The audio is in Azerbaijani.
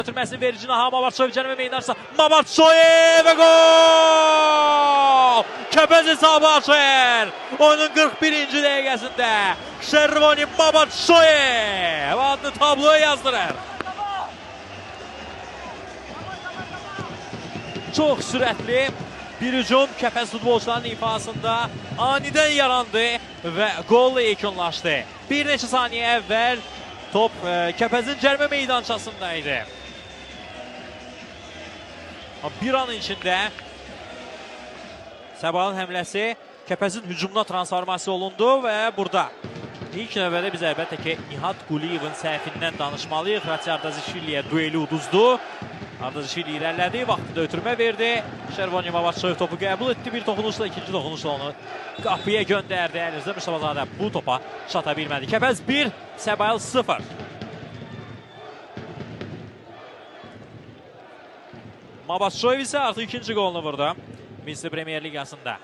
Ötürməsini verici Naha Mamatçoyev cərimə meydançasında. Mamatçoyev və gol! Kəpəz hesabı açır. Oyunun 41-ci dəqiqəsində Şervoni Mamatçoyev adını tabloya yazdırır. Çox sürətli bir hücum Kəpəz futbolçularının ifasında anidən yarandı və qolla yekunlaşdı. Bir neçə saniyə əvvəl top Kəpəzin cərimə meydançasında idi. Bir an içində Səbailin həmləsi Kəpəzin hücumuna transformasiya olundu və burada ilk növbədə biz əlbəttə ki Nihat Quliyevin səhvindən danışmalıyıq. Rati Ardazişviliyə dueli uduzdu. Ardazişvili irəlilədi, vaxtında ötürmə verdi. Şervoni Mamatçoyev topu qəbul etdi. Bir toxunuşla, ikinci toxunuşla onu qapıya göndərdi. Əlirza Mustafazadə bu topa çata bilmədi. Kəpəz 1, Səbail 0. Mamatçoyev isə artıq ikinci qolunu vurdu Milli Premyer Liqasında.